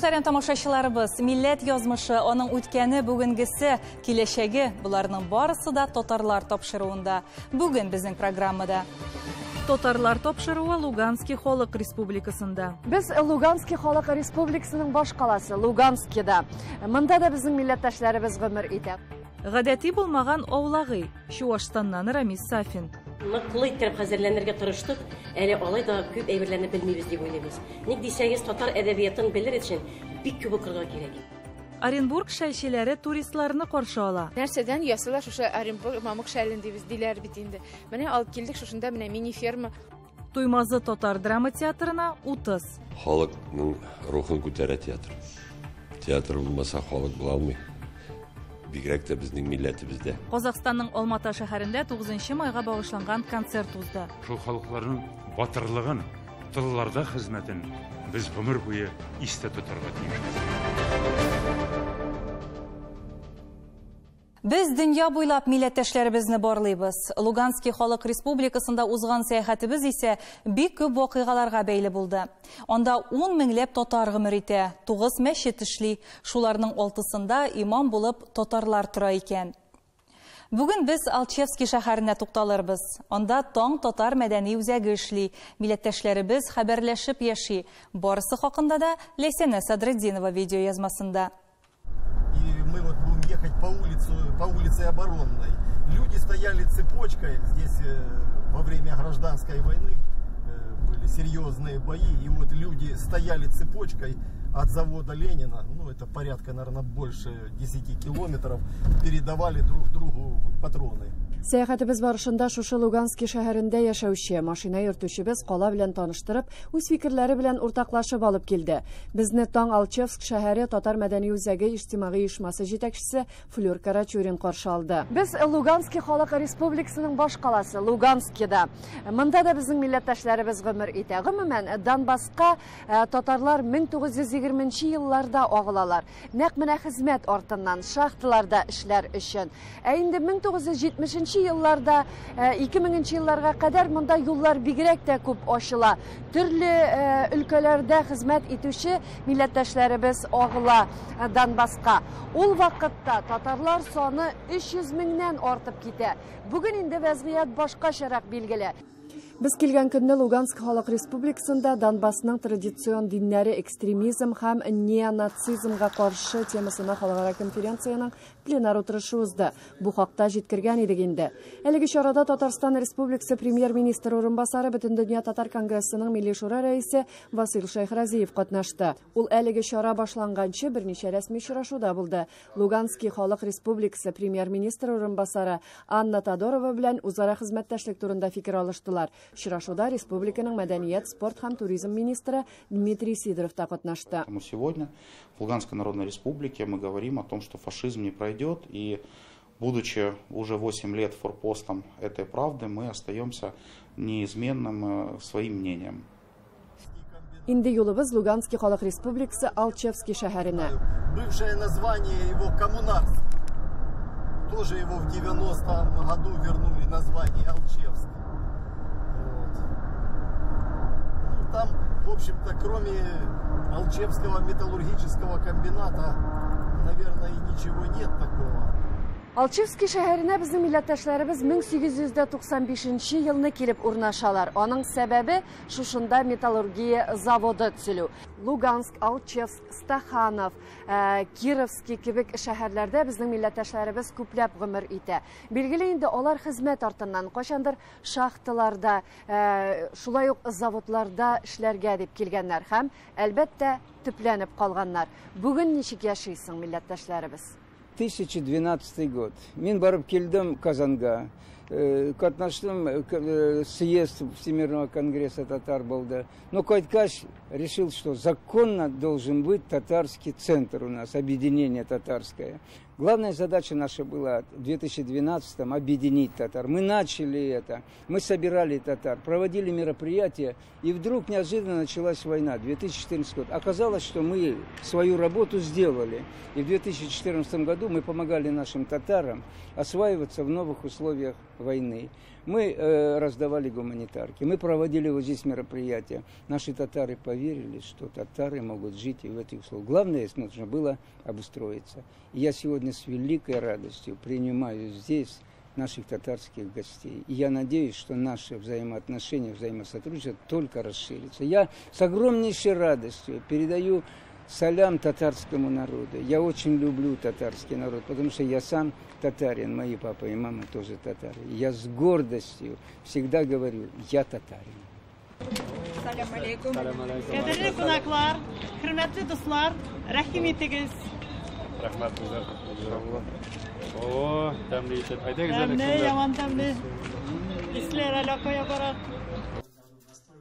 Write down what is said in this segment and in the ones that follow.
Мөхтәрәм тамашачыларыбыз, милләт язмышы, аның үткәне, бүгенгесе, киләчәге, боларның барысы да татарлар тапшыруында. Бүген безнең программада. Татарлар тапшыруы Луганский халык республикасында. Без Луганский халык республикасының баш каласы Луганскида. Монда да безнең милләттәшләребез гомер итә. Гадәти булмаган аулагый Чуашстаннан Рамис Сафин. Ныклы иттереп хәзерләнергә тырыштык, әле алай да күп әйберләрне белмибез дип уйлыйбыз. Ник дисәгез, татар әдәбиятын белер өчен бик күп укырга кирәк. Оренбург шәлчеләре туристларны каршы ала. Нәрсәдән ясала шушы Оренбург мамык шәлен дибез, диләр бит инде. Менә алып килдек шушында менә мини-ферма. Туймазы татар драма театрына 30. Халыкның рухын күтәрә театр. Театр булмаса халык була алмый. Бигрәк тә безнең милләтебездә. Казахстанның Алмата шәһәрендә 9 майга багышланган концерт узды. Шул халыкларның батырлыгын, тылларда хезмәтен без гомер буе истә тотарга тиешбез. Без дөнья буйлап милләттәшләребезне барлыйбыз. Луганский халык республикасында узган сәяхәтебез исә бик күп вакыйгаларга бәйле булды. Анда 10 меңләп татар гомер итә, 9 мәчет эшли. Шуларның 6-сында имам булып татарлар тора икән. Бүген без Алчевский шәһәренә тукталырбыз. Анда Таң татар мәдәни үзәге эшли. Милләттәшләребез хәбәрләшеп яши. Барысы хакында да Ләйсәнә Садретдинова видео язмасында. Мы вот будем ехать по улице Оборонной. Люди стояли цепочкой. Здесь во время гражданской войны были серьезные бои. И вот люди стояли цепочкой от завода Ленина, ну это порядка, наверное, больше 10 километров, передавали друг другу патроны. Сәяхәтебез барышында шушы Луганский шәһәрендә яшәүче машина йөртүчебез кала белән таныштырып, үз фикерләре белән уртаклашып алып килде. Безне Таң Алчевск шәһәре татар мәдәни үзәге иҗтимагый оешмасы җитәкчесе Флюр Карачурин каршы алды. Без Луганский халык республикасының баш каласы Луганскида. Монда да безнең милләттәшләребез гомер итә. Гомумән, Донбасска татарлар 1920 елларда агылалар. Нәкъ менә хезмәт артыннан шахталарда эшләр өчен. Ә инде 1970 елларда, 2000 елларга кадәр монда юллар бигрәк тә күп ачыла. Төрле өлкәләрдә хезмәт итүче милләттәшләребез агыла Донбасска. Ул вакытта татарлар саны 300 меңнән артып китә. Бүген инде вәзгыять башкачарак билгеле. Без килгән көнне Луганск халык республикасында Донбассның традицион диннәре экстремизм һәм неонацизмга каршы темасына халыкара конференциянең пленар утырышы узды. Бу хакта җиткергән идек инде. Әлеге чарада Татарстан Республикасы премьер-министры урынбасары, Бөтендөнья татар конгрессының Милли шура рәисе Васил Шәйхразиев катнашты. Ул әлеге чара башланганчы берничә рәсми очрашуда булды. Луганский халык республикасы премьер-министры урынбасары Анна Тодорова белән үзара хезмәттәшлек турында фикер алыштылар. Очрашуда республиканың мәдәният, спорт һәм туризм министры Дмитрий Сидоров та катнашты. Сегодня в Луганской Народной Республике мы говорим о том, что фашизм не пройдет, и будучи уже 8 лет форпостом этой правды, мы остаемся неизменным своим мнением. Инде юлыбыз Луганский халык республикасы Алчевский шәһәренә. Бывшее название его Коммунарск. Тоже его в 90-м году вернули название Алчевск. Там, в общем-то, кроме Алчевского металлургического комбината, наверное, и ничего нет такого. Алчевский шәһәренә безнең милләттәшләребез 1895 елны килеп урнашалар. Аның сәбәбе шушында металлургия заводы төзелү. Луганск, Алчевск, Стаханов, Кировский кебек шәһәрләрдә безнең милләттәшләребез күпләп гомер итә. Билгеле инде алар хезмәт артыннан кайчандыр шахталарда, шулай ук заводларда эшләргә дип килгәннәр һәм әлбәттә төпләнеп калганнар. Бүген ничек яшисең милләттәшләребез? 2012 год. Мин барып килдем Казанга. Катнаштым съезд Всемирного конгресса татар булды. Но кайткач решил, что законно должен быть татарский центр у нас, объединение татарское. Главная задача наша была в 2012-м объединить татар. Мы начали это, мы собирали татар, проводили мероприятия, и вдруг неожиданно началась война, 2014 год. Оказалось, что мы свою работу сделали, и в 2014 году мы помогали нашим татарам осваиваться в новых условиях войны. Мы раздавали гуманитарки, мы проводили вот здесь мероприятия. Наши татары поверили, что татары могут жить и в этих условиях. Главное, нужно было обустроиться. И я сегодня с великой радостью принимаю здесь наших татарских гостей. И я надеюсь, что наши взаимоотношения, взаимосотрудничество только расширится. Я с огромнейшей радостью передаю салям татарскому народу. Я очень люблю татарский народ, потому что я сам татарин, мои папа и мама тоже татары. Я с гордостью всегда говорю, я татарин. Сәлам алейкум. Кадерле кунаклар, хөрмәтле дуслар, рәхим итегез. Рәхмәт сезгә. О, тәмле итеп. Әйдәгез әле. Тәмле, яман тәмле. Исләр әле кая бара.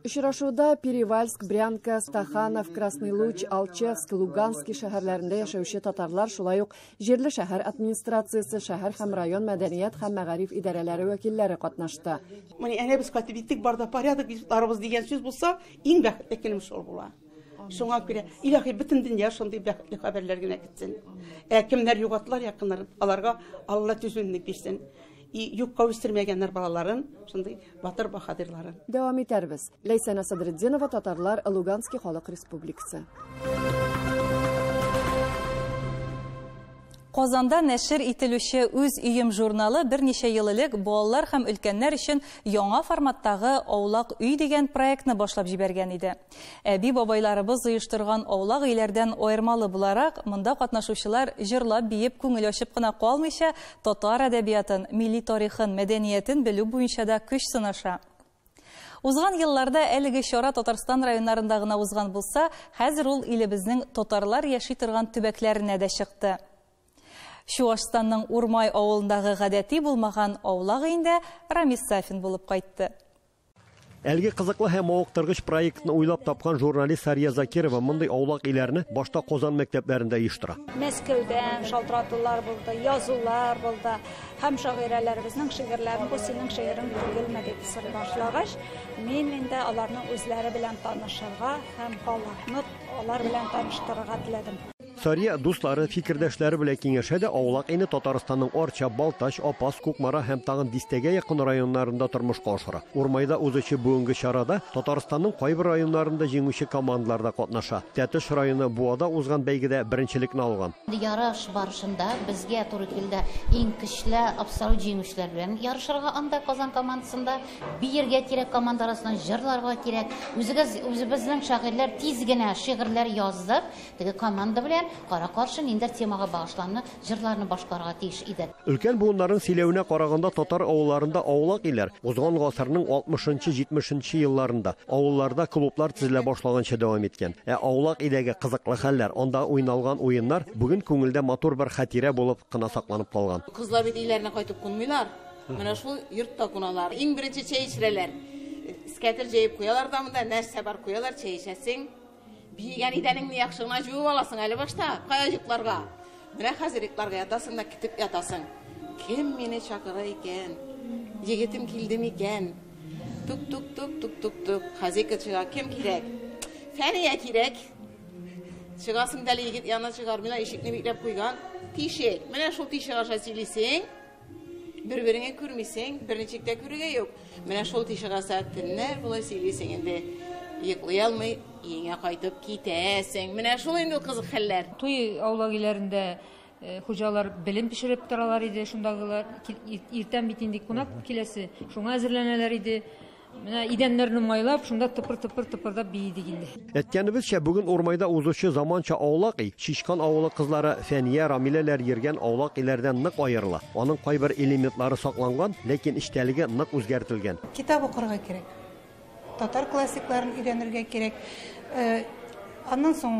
Очрашуда Перевальск, Брянка, Стаханов, Красный Луч, Алчевск, Луганский шәһәрләрендә яшәүче татарлар шулай ук җирле шәһәр администрациясе, шәһәр һәм район мәдәният һәм мәгариф идарәләре вәкилләре катнашты. Менә әнә без кайтып җиттек, барда порядок, йортларыбыз дигән сүз булса, иң бәхетле көнем шул була. Шуңа күрә илаһи бөтен дөнья шундый бәхетле хәбәрләр генә китсен. Ә кемнәр югаттылар якыннарын, аларга Алла түземлек бирсен. И юкка үстермәгәннәр балаларын, шундый батыр баһадирларын. Дәвам итәрбез. Ләйсәнә Садретдинова, Татарлар, Луганский халык республикасы. Казанда нәшер ителүче Үз өем журналы берничә ел элек балалар һәм өлкәннәр өчен яңа форматтагы Аулак өй дигән проектны башлап җибәргән иде. Әби бабайларыбыз оештырган аулак өйләрдән аермалы буларак, монда катнашучылар җырлап, биеп, күңел ачып кына калмыйча, татар әдәбиятын, милли тарихын, мәдәниятен белү буенча да көч сынаша. Узган елларда әлеге чара Татарстан районнарында гына узган булса, хәзер ул илебезнең татарлар яши торган төбәкләренә дә чыкты. Чуашстанның Урмай авылындагы гадәти булмаган аулак өендә Рамис Сафин булып кайтты. Әлеге кызыклы һәм мавыктыргыч проектны уйлап тапкан журналист Сария Закирова мондый аулак өйләрне башта Казан мәктәпләрендә оештыра. Мәскәүдән шалтыратулар булды, язулар булды. Һәм шагыйрәләребезнең шигырьләрен бу синең шигырең түгелме дип сорый башлагач, мин инде аларның үзләре белән танышырга һәм халыкны алар белән таныштырырга теләдем. Сария дуслары, фикердәшләре белән киңәшә дә аулак өйне Татарстанның Арча, Балтач, Апас, Кукмара һәм тагын дистәгә якын районнарында тормышка ашыра. Урмайда узучы бүгенге чарада Татарстанның кайбер районнарында җиңүче командалар да катнаша. Тәтеш районы Буада узган бәйгедә беренчелекне алган. Ярыш барышында безгә туры килде иң көчле абсолют җиңүчеләр белән ярышырга анда Казан командасында биергә кирәк, команда арасыннан җырларга кирәк. Үзебезнең шагыйрьләр тиз генә шигырьләр язып, теге команда белән кара-каршы ниндер темага багышланны җырларны башкарырга тиеш иде. Өлкән буыннарның сөйләвенә караганда татар авылларында аулак өйләр узган гасырның 60-70 елларында авылларда клублар төзелә башлаганча дәвам иткән. Ә аулак өйдәге кызыклы хәлләр, анда уйналган уеннар бүген күңелдә матур бер хатирә булып кына сакланып калган. Кызлар бит өйләренә кайтып кунмыйлар. Менә шул йортта куналар. Иң беренче чәй эчерәләр. Скәтер җәеп куялар да монда нәрсә бар куялар, чәй эчәсең. Биегән идәнеңне яхшы гына жуып аласың әле башта, кая йокларга. Менә хәзер йокларга ятасың да китеп ятасың. Кем мине чакыра икән? Егетем килде микән? Тук-тук-тук, тук-тук-тук. Хозяйка чыга, кем кирәк? Фәния кирәк. Чыгасың да егет янына чыгармыйлар, ишекне бикләп куйган. Тишек. Менә шул тишек аша сөйлисең. Бер-береңне күрмисең, берничек тә күрергә юк. Менә шул тишек аша төннәр болай сөйлисең инде. Йоклый алмый, өеңә кайтып китәсең. Менә шул инде ул кызык хәлләр. Туй аулак өйләрендә хуҗалар белем пешереп торалар иде, шундагылар иртән бит инде кунак киләсе, шуңа әзерләнәләр иде. Менә идәннәрне майлап, шунда тыпыр-тыпыр тыпырдап биедек инде. Әйткәнебезчә, бүген Урмайда узучы заманча аулак өй Чичкан авылы кызлары Фәния, Рамиләләр йөргән аулак өйләрдән нык аерыла. Аның кайбер элементлары сакланган, ләкин эчтәлеге нык үзгәртелгән. Китап укырга кирәк. Татар классикларын өйрәнергә кирәк. Аннан соң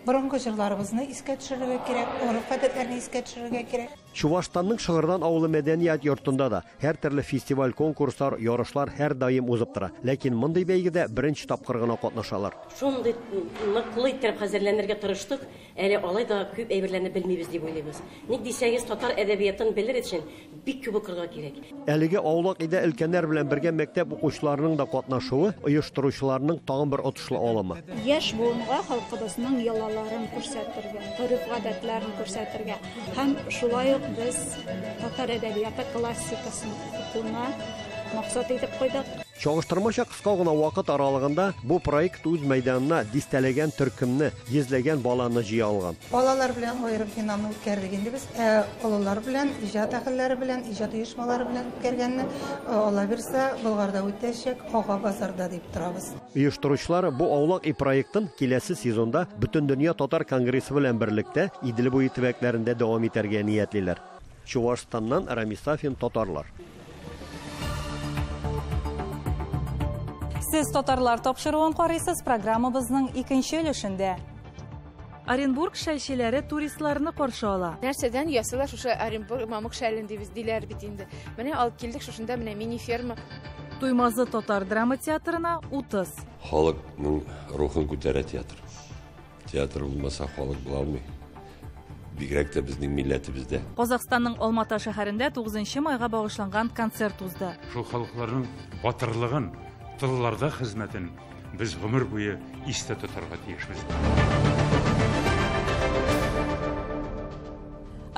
борынгы җырларыбызны искә төшерергә кирәк, гореф-гадәтләрне искә төшерергә кирәк. Чувашстанның Шыгырдан авылы мәдәният йортында да һәр төрле фестиваль, конкурслар, ярышлар һәр даим узып тора. Ләкин мондый бәйгедә беренче тапкыр гына катнашалар. Шундый ныклы итеп хәзерләнергә тырыштык, әле алай да күп әйберләрне белмибез дип уйлыйбыз. Ник дисәгез, татар әдәбиятын белер өчен бик күп укырга кирәк. Әлеге аулак өйдә өлкәннәр белән бергә мәктәп укучыларының да катнашуы оештыручыларның тагын бер отышлы алымы. Яшь буынга халкыбызның йолаларын күрсәтергә, гореф-гадәтләрен күрсәтергә һәм шулай ук Без татар әдәбияты классикасын укуны максат итеп куйдык. Чагыштырмача кыска гына вакыт аралыгында бу проект үз мәйданына дистәләгән төркемне, йөзләгән баланы җыя алган. Балалар белән аерым финалны үткәрдек инде без. Ә олылар белән, иҗат әһелләре белән, иҗат оешмалары белән үткәргәнне, Алла бирсә, Болгарда үтәчәк, Ага базарда дип торабыз. Оештыручылар бу аулак өй проектын киләсе сезонда Бөтендөнья татар конгрессы белән берлектә Идел буе төбәкләрендә дәвам итәргә ниятлиләр. Чувашстаннан Рамис Сафин, Татарлар. Сез Татарлар тапшыруын карыйсыз, программабызның икенче өлешендә. Оренбург шәлчеләре туристларны каршы ала. Нәрсәдән ясала шушы Оренбург мамык шәлен дибез, диләр бит инде. Менә алып килдек шушында менә мини-ферма. Туймазы татар драма театрына 30. Халыкның рухын күтәрә театр. Театр булмаса халык була алмый. Бигрәк тә безнең милләтебездә. Казахстанның Алмата шәһәрендә 9 майга багышланган концерт узды. Шул халыкларның батырлыгын, тылларда хезмәтен без гомер буе истә тотарга тиешбез.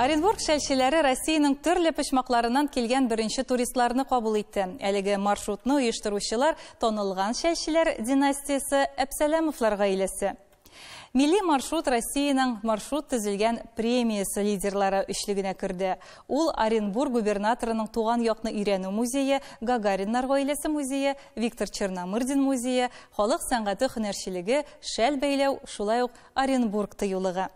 Оренбург шәлчеләре Россиянең төрле почмакларыннан килгән беренче туристларны кабул итте. Әлеге маршрутны оештыручылар танылган шәлчеләр династиясе Әпсәләмовлар гаиләсе. Милли маршрут Россиянең маршрут төзелгән премиясе лидерлары өчлегенә керде. Ул Оренбург губернаторының туган якны өйрәнү музее, Гагариннар гаиләсе музее, Виктор Черномырдин музее, халык сәнгате һөнәрчелеге, шәл бәйләү, шулай ук Оренбург тыюлыгы.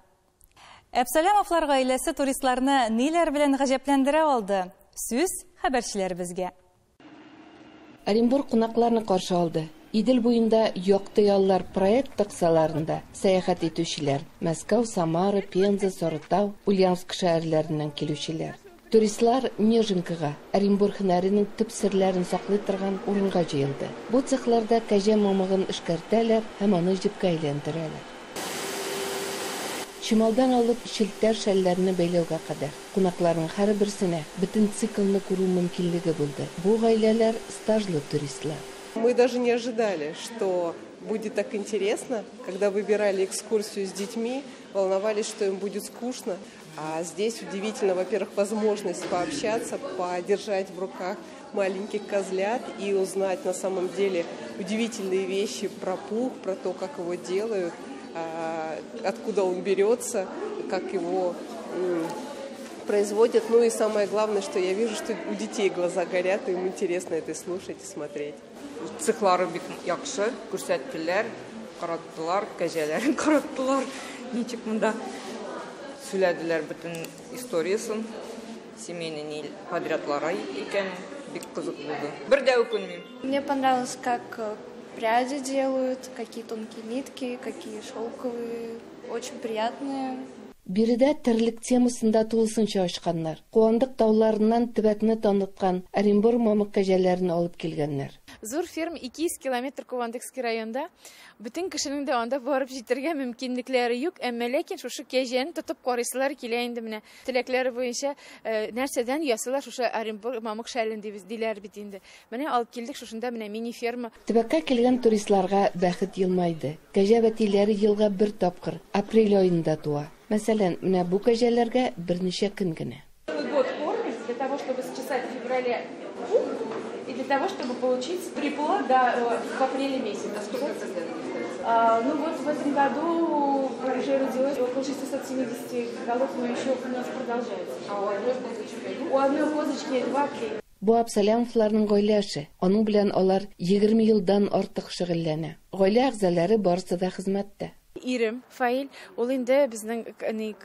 Әпсәләмовлар гаиләсе туристларны ниләр белән гаҗәпләндерә алды? Сүз хәбәрчеләребезгә. Оренбург кунакларны каршы алды. Идел буенда якты яллар проект кысаларында сәяхәт итүчеләр Мәскәү, Самара, Пенза, Сарытау, Ульяновск шәһәрләреннән килүчеләр. Туристлар Нежинкага, Оренбург һөнәренең төп серләрен саклый торган урынга җыелды. Бу цехларда кәҗә мамыгын эшкәртәләр һәм аны җепкә әйләндерәләр. Чималдан алып челтәр шәлләрне бәйләүгә кадәр кунакларның һәрберсенә бөтен циклны күрү мөмкинлеге булды. Бу гаиләләр стажлы туристлар. Мы даже не ожидали, что будет так интересно. Когда выбирали экскурсию с детьми, волновались, что им будет скучно. А здесь удивительно, во-первых, возможность пообщаться, подержать в руках маленьких козлят и узнать на самом деле удивительные вещи про пух, про то, как его делают, откуда он берется, как его производят. Ну и самое главное, что я вижу, что у детей глаза горят, и им интересно это слушать и смотреть. Цехлары бик яхшы, күрсәттеләр, караттылар, кәҗәләрен караттылар. Ничек монда сөйләделәр бөтен историясын, семейный подрядлары икән, бик кызык булды. Бер дә үкенмим. Мне понравилось, как пряди делают, какие тонкие нитки, какие шелковые, очень приятные. Биредә терлек темасында тулысынча ачканнар. Куандык тауларыннан төбәкне таныткан Оренбург мамык кәҗәләрен алып килгәннәр. Зур ферма 200 километр Кувандыкский районда. Бөтен кешенең дә анда барып җитәргә мөмкинлекләре юк, әмма ләкин шушы кәҗәне тотып карыйсылар килә инде менә. Теләкләре буенча нәрсәдән ясала шушы Оренбург мамык шәлен дибез, диләр бит инде. Менә алып килдек шушында менә мини ферма. Төбәккә килгән туристларга бәхет елмайды. Кәҗә бәтиләре елга бер тапкыр, апрель аенда туа. Мәсәлән, менә бу кәҗәләргә берничә көн генә. Год кормишь для того, чтобы счесать в феврале пух и для того, чтобы получить приплод, да, в апреле месяце. А сколько козлят остается? Ну вот в этом году уже родилось около 670 голов, но еще у нас продолжается. А у одной козочки? У одной козочки 2-3. Бу Әпсәләмовларның гаилә эше. Аның белән алар 20 елдан артык шөгыльләнә. Гаилә әгъзалары барысы да хезмәттә. Ирем Фаил, ул инде безнең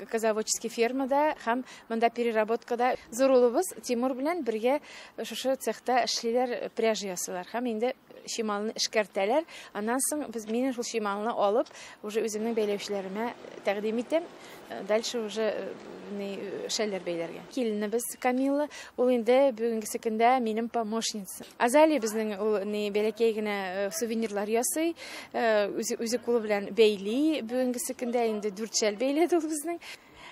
козоводческий фермада һәм монда переработкада. Зур улыбыз Тимур белән бергә шушы цехта эшлиләр, пряжа ясыйлар һәм инде чималны эшкәртәләр. Аннан соң без мине шул чималны алып, уже үземнең бәйләүчеләремә тәкъдим итәм. Дальше уже шәлләр бәйләргә. Киленебез Камила, ул инде бүгенге көндә минем помощница. Азалия безнең ул бәләкәй генә сувенирлар ясый, үзе кулы белән бәйли. Бүгенге көндә инде 4 шәл бәйләде ул безнең.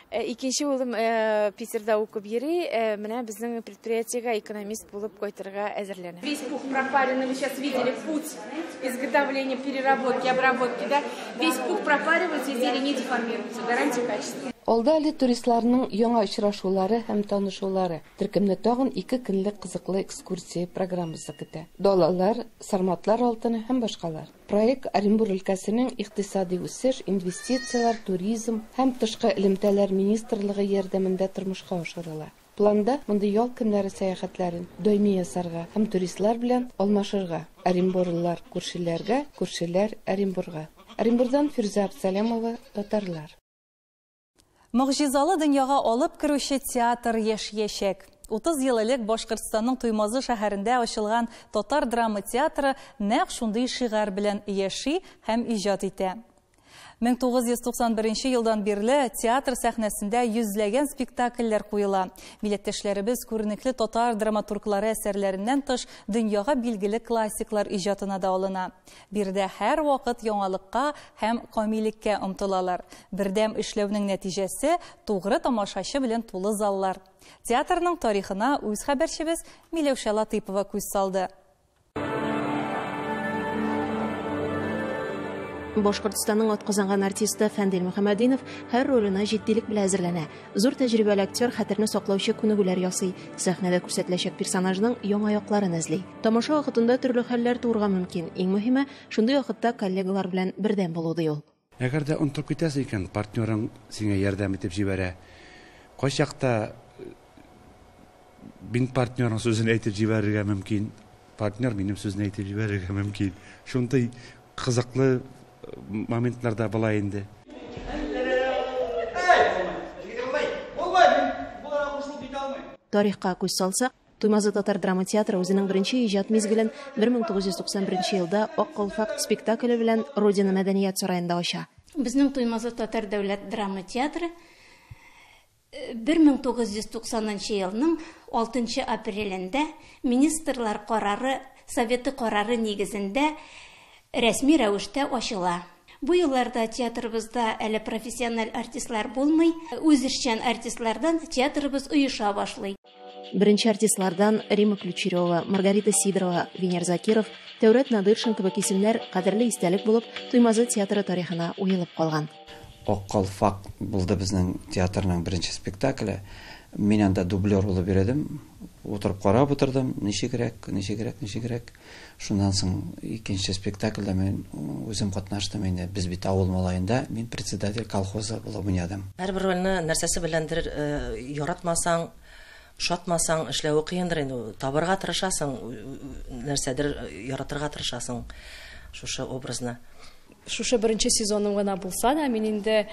Икенче улым Питерда укып йөри, менә безнең предприятиегә экономист булып кайтырга әзерләнә. Весь пух пропаренный, вы сейчас видели путь изготовления, переработки, обработки, да? Весь пух пропаривается, изделие не деформируется, гарантия качества. Алда әле туристларның яңа очрашулары һәм танышулары. Төркемне тагын 2 көнлек кызыклы экскурсия программасы көтә. Далалар, сарматлар алтыны һәм башкалар. Проект Оренбур өлкәсенең икътисади үсеш, инвестицияләр, туризм һәм тышкы элемтәләр министрлыгы ярдәмендә тормышка ашырыла. Планда мондый ял көннәре сәяхәтләрен даими ясарга һәм туристлар белән алмашырга. Оренбурлылар күршеләргә, күршеләр Оренбурга. Оренбурдан Фирза Абсалямова, Татарлар. Могҗизалы дөньяга алып керүче театр яшәячәк. 30 ел элек Башкортстанның Туймазы шәһәрендә ачылган татар драма театры нәкъ шундый шигарь белән яши һәм иҗат итә. 1991 елдан бирле театр сәхнәсендә йөзләгән спектакльләр куела. Милләттәшләребез күренекле татар драматурглары әсәрләреннән тыш дөньяга билгеле классиклар иҗатына да алына. Биредә һәр вакыт яңалыкка һәм камиллеккә омтылалар. Бердәм эшләүнең нәтиҗәсе тугры тамашачы белән тулы заллар. Театрның тарихына үз хәбәрчебез Миләүшә Латыйпова күз салды. Башкортстанның атказанган артисты Фәндил Мөхәммәдинов һәр роленә җитдилек белән әзерләнә. Зур тәҗрибәле актер хәтерне саклаучы күнегүләр ясый, сәхнәдә күрсәтеләчәк персонажның яңа якларын эзли. Тамаша вакытында төрле хәлләр туырга мөмкин. Иң мөһиме, шундый вакытта коллегалар белән бердәм булу, ди ул. Әгәр дә онытып китәсең икән, партнерың сиңа ярдәм итеп җибәрә. Кайчакта мин партнерның сүзен әйтеп җибәрергә мөмкин, партнер минем сүзен әйтеп җибәрергә мөмкин. Шундый кызыклы моментларда була инде. Тарихка күз салсак, Туймазы татар драма театры үзенең беренче иҗат мизгелен 1991 елда Ак калфак спектакле белән Родина мәдәният сараенда ача. Безнең Туймазы татар дәүләт драма театры 1990 елның 6 апрелендә Министрлар карары, Советы карары нигезендә рәсми рәвештә ачыла. Бу елларда театрыбызда әле профессиональ артистлар булмый, үзешчән артистлардан театрыбыз оеша башлый. Беренче артистлардан Рима Ключерева, Маргарита Сидорова, Венер Закиров, Тәүрәт Надыршин кебек исемнәр кадерле истәлек булып Туймазы театры тарихына уелып калган. Ак калфак булды безнең театрның беренче спектакле. Мин анда дублер булып йөрдем. Утырып карап утырдым, ничегрәк, ничегрәк, ничегрәк. Шуннан соң икенче спектакльдә мин үзем катнаштым инде. Без бит авыл малаенда, мин председатель колхоза булып уйнадым. Һәрбер рольне нәрсәсе беләндер яратмасаң, ошатмасаң, эшләве кыендыр инде. Табырга тырышасың, нәрсәдер яратырга тырышасың шушы образны. Шушы беренче сезоным гына булса да, мин инде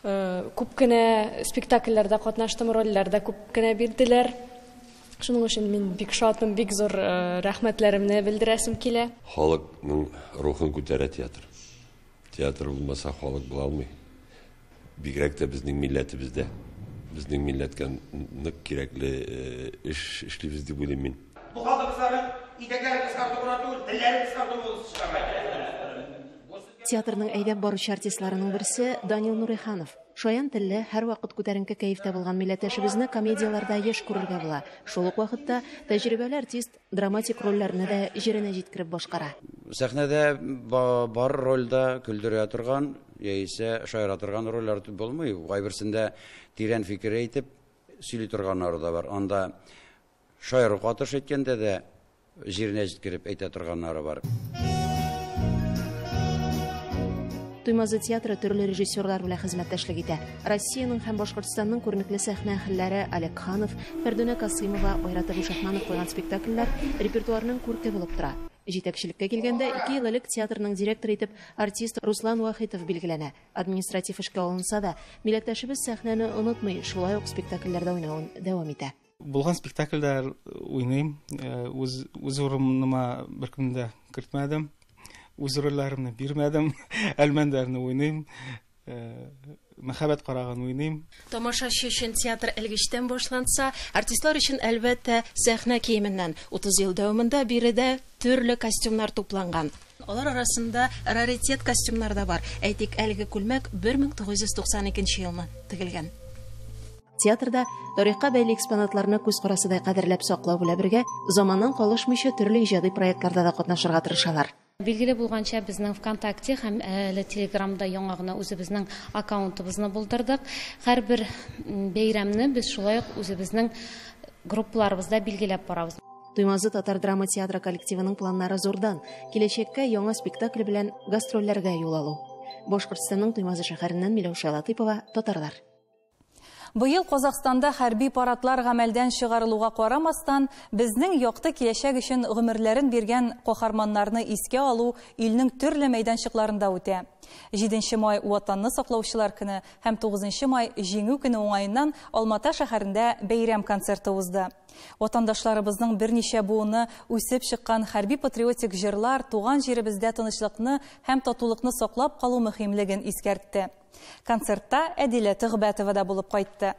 күп кенә спектакльләрдә катнаштым, рольләрдә күп кенә бирделәр. Шуның өчен мин бик шатмын, бик зур рәхмәтләремне белдерәсем килә. Халыкның рухын күтәрә театр. Театр булмаса халык була алмый. Бигрәк тә безнең милләтебездә. Безнең милләткә нык кирәкле эш эшлибез дип уйлыйм мин. Бу халкыбызның итәкләре кыскарту гына түгел, телләре кыскарту булып чыга. Театрның әйдәп баручы артистларының берсе Данил Нуриханов. Шаян телле, һәрвакыт күтәренке кәефтә булган милләттәшебезне комедияләрдә еш күрергә була. Шул ук вакытта тәҗрибәле артист драматик рольләрне дә җиренә җиткереп башкара. Сәхнәдә бар рольдә көлдерә торган яисә шаяра торган рольләр булмый. Кайберсендә тирән фикер әйтеп сөйли торганнары да бар. Анда шаяру катыш әйткәндә дә җиренә җиткереп әйтә торганнары бар. Туймазы театры төрле режиссерлар белән хезмәттәшлек итә. Россиянең һәм Башкортстанның күренекле сәхнә әһелләре Олег Ханов, Фәрдүнә Касыймова, Айрат Абушахманов куйган спектакльләр репертуарның күрке булып тора. Җитәкчелеккә килгәндә, 2 ел элек театрның директоры итеп артист Руслан Вахитов билгеләнә. Административ эшкә алынса да, милләттәшебез сәхнәне онытмый, шулай ук спектакльләрдә уйнавын дәвам итә. Булган спектакльләр уйныйм, үз урыныма беркемне дә кертмәдем. Үз рольләремне бирмәдем, Әлмәндәрне уйныйм, Мәхәббәт карагын уйныйм. Тамашачы өчен театр элгечтән башланса, артистлар өчен әлбәттә сәхнә киеменнән. 30 ел дәвамында биредә төрле костюмнар тупланган. Алар арасында раритет костюмнар да бар. Әйтик, әлеге күлмәк 1992 елны тегелгән. Театрда тарихка бәйле экспонатларны күз карасыдай кадерләп саклау белән бергә, заманнан калышмыйча төрле иҗади проектларда да катнашырга тырышалар. Билгеле булганча, безнең ВКонтакте һәм әле Телеграмда яңа гына үзебезнең аккаунтыбызны булдырдык. Һәрбер бәйрәмне без шулай ук үзебезнең группаларыбызда билгеләп барабыз. Туймазы татар драма театры коллективының планнары зурдан. Киләчәккә яңа спектакль белән гастрольләргә юл алу. Башкортстанның Туймазы шәһәреннән Миләүшә Латыйпова, Татарлар. Быел Казахстанда хәрби парадлар гамәлдән чыгарылуга карамастан, безнең якты киләчәк өчен гомерләрен биргән каһарманнарны искә алу илнең төрле мәйданчыкларында үтә. 7 май Ватанны саклаучылар көне һәм 9 май Җиңү көне уңаеннан Алмата шәһәрендә бәйрәм концерты узды. Ватандашларыбызның берничә буыны үсеп чыккан хәрби патриотик җырлар туган җиребездә тынычлыкны һәм татулыкны саклап калу мөһимлеген искәртте. Концертта Әдилә Төхбәтова да булып кайтты.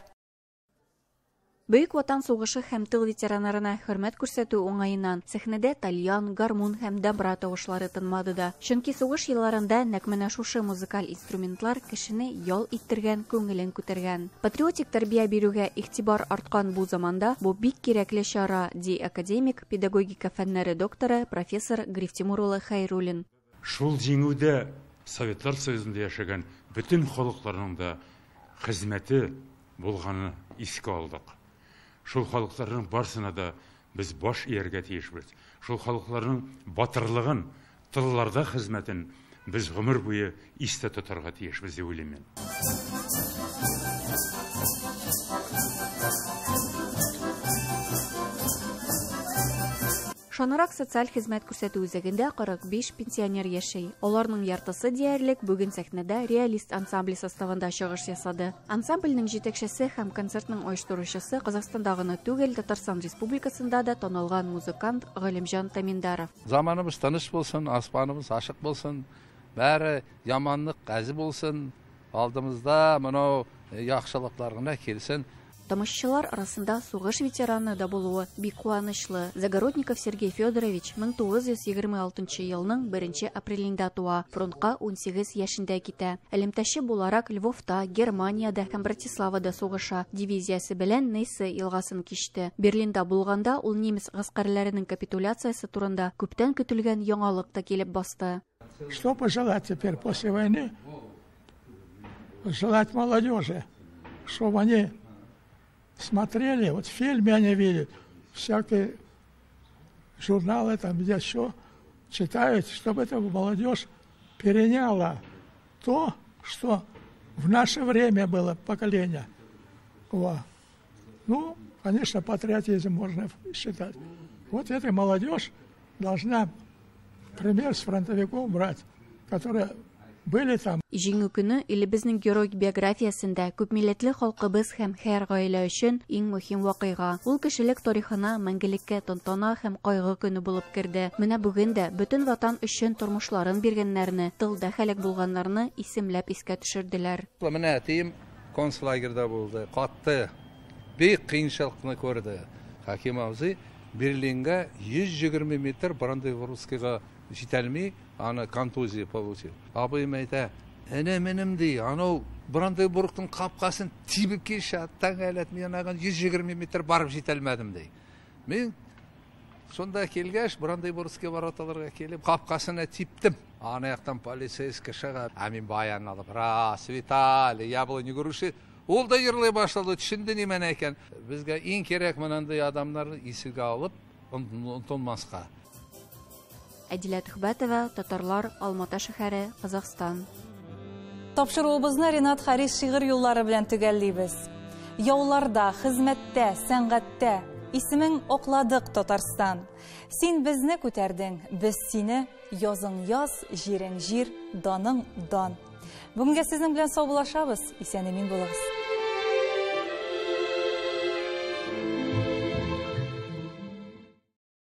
Бөек Ватан сугышы һәм тыл ветераннарына хөрмәт күрсәтү уңаеннан сәхнәдә тальян, гармун һәм домбра тавышлары тынмады да. Чөнки сугыш елларында нәкъ менә шушы музыкаль инструментлар кешене ял иттергән, күңелен күтәргән. Патриотик тәрбия бирүгә игътибар арткан бу заманда бу бик кирәкле чара, ди академик, педагогика фәннәре докторы, профессор Гриф Тимур улы Хәйруллин. Шул җиңүдә Советлар Союзында яшәгән бөтен халыкларның да хезмәте булганы искә алдык. Шул халыкларның барсына да без баш ияргә тиешбез. Шул халыкларның батырлыгын, тылларда хезмәтен без гомер буе истә тотарга тиешбез дип уйлыйм мин. Шанырак социаль хезмәт күрсәтү үзәгендә 45 пенсионер яши. Аларның яртысы диярлек бүген сәхнәдә Реалист ансамбле составында чыгыш ясады. Ансамбльнең җитәкчесе һәм концертның оештыручысы Казахстанда гына түгел, Татарстан Республикасында да танылган музыкант Галимҗан Таминдаров. Заманыбыз тыныч булсын, аспаныбыз ачык булсын, бәре яманлык әзе булсын, алдымызда монау яхшылыклар гына килсен. Тамашачылар арасында сугыш ветераны да булуы бик куанычлы. Загородников Сергей Федорович 1926 елның 1 апрелендә туа, фронтка 18 яшендә китә. Элемтәче буларак Львовта, Германиядә һәм Братиславада сугыша. Дивизиясе белән Нейсе елгасын кичте. Берлинда булганда ул немец гаскәрләренең капитуляциясе турында күптән көтелгән яңалык та килеп басты. Что пожелать теперь после войны? Желать молодежи, чтобы они смотрели, вот в фильме они видят, всякие журналы там, где что читают, чтобы эта молодежь переняла то, что в наше время было поколение. Во. Ну, конечно, патриотизм можно считать. Вот эта молодежь должна пример с фронтовиков брать, которые были там. Җиңү көне илебезнең героик биографиясендә күпмилләтле халкыбыз һәм һәр гаилә өчен иң мөһим вакыйга. Ул кешелек тарихына мәңгелеккә тантана һәм кайгы көне булып керде. Менә бүген дә бөтен ватан өчен тормышларын биргәннәрне, тылда һәлак булганнарны исемләп искә төшерделәр. Менә әтием концлагерьда булды, катты, бик кыенчылыкны күрде. Хаким абзый Берлинга 120 метр Бранденбургскийга җитәлми, аны контузия получил. Абыем әйтә, әнә минем ди, анау Бранденбургның капкасын тибеп килше, аттан әләт, мин анаган 120 метр барып җитәлмәдем ди. Мин шунда килгәч, Бранденбургский вороталарга килеп, капкасына типтем. Аны яктан полицейский чыга, ә мин баян алып, расцветали, яблони, груши. Ул да йырлый башлады, төшенде нимәне икән. Безгә иң кирәк мондый адамнарны исегә алып, онытылмаска. Әдилә Төхбәтова, Татарлар, Алмата шәһәре, Казахстан. Тапшыруыбызны Ренат Харис шигырь юллары белән төгәллибез. Яуларда, хезмәттә, сәнгатьтә исемең окладык, Татарстан. Син безне күтәрдең, без сине, язың яз, җирең җир, даның дан. Бүгенгә сезнең белән саубуллашабыз. Исән-имин булыгыз.